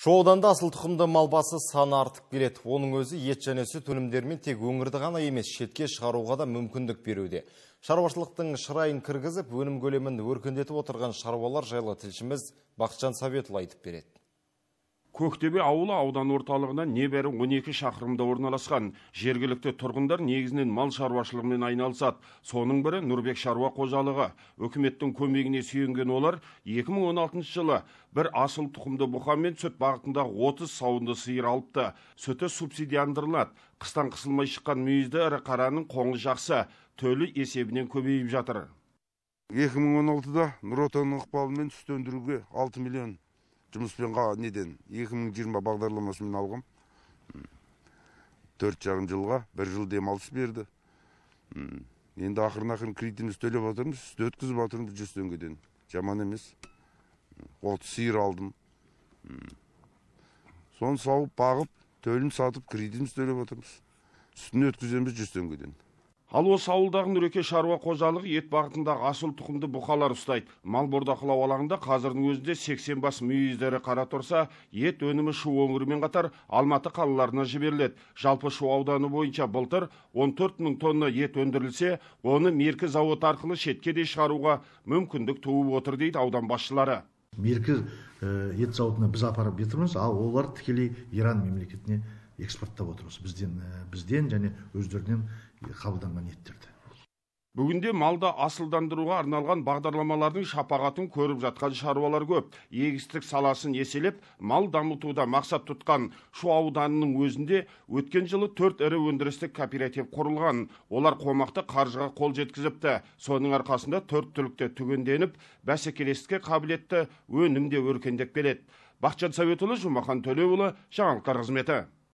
Шу ауданында асыл тұқымды мал басы саны артып келеді. Оның өзі ет және сүт өнімдерімен тек өңірді ғана емес, шетке шығаруға да мүмкіндік беруде. Шаруашылықтың шырайын кіргізіп, өнім көлемін өркендетіп отырған шаруалар жайлы тілшіміз Бақытжан Советұлы айтып береді. Көктөбе ауылы аудан орталығынан небәрі 12 шақырымда орналасқан. Жергілікті тұрғындар негізінен мал шаруашылығымен айналысады. Соның бірі Нұрбек шаруа қожалығы. Үкіметтің көмегіне сүйенген олар 2016 жылы бір асыл тұқымды бұқа мен сүт бағытындағы 30 сауынды сиыр алыпты. Сүті субсидияндырылады. Қыстан қысылмай шыққан мүйізді ірі қараның қоңы жақсы, төлі есебінен көбейіп жатыр. 2016-да Нұр Отанның ықпалымен сүт өндіруге 6 миллион жұмыспен неден 2020 бағдарламасымен алғам. 4,5 жылға бір жыл демалыс берді. Енді ақырын-ақырын кредитімізді төлеп жатырмыз, сүт өткізіп жатырмыз 100 теңгеден. Жаман емес. 30 сиыр алдым. Соны сауып, бағып, төлін сатып, кредитімізді төлеп жатырмыз. Сүтін өткіземіз 100 теңгеден. Ал осы ауылдағы Нұреке шаруа қожалығы ет бағытындағы асыл тұқымды бұқалар ұстайды. Мал бордақылау алаңында қазірдің өзінде 80 бас мүйіздері қара тұрса, ет өнімі Шу өңірімен қатар Алматы қалаларына жіберіледі. Жалпы Шу ауданы бойынша былтыр 14 мың тонна ет өндірілсе, оны Меркі зауыты арқылы шетке де шығаруға мүмкіндік туып отыр дейді аудан басшылары. Меркі ет зауытына біз апарып отырмыз, ал олар тікелей Иран мемлекетіне экспорттап отырмыз. Бізден және өздерінен қабылданған еттерді. Бүгінде малды асылдандыруға арналған бағдарламалардың шапағатын көріп жатқан шаруалар көп. Егістік саласын еселеп, мал дамытуда мақсат тұтқан Шу ауданының өзінде өткен жылы 4 ірі өндірістік кооператив құрылған. Олар қомақты қаржыға қол жеткізіпті. Соның арқасында 4 түлікте түгенденіп, бәсекелестікке қабілетті өнім де өркендеп келеді. Бақытжан Советұлы, Жұмахан Төлеуұлы, жаңалықтар қызметі.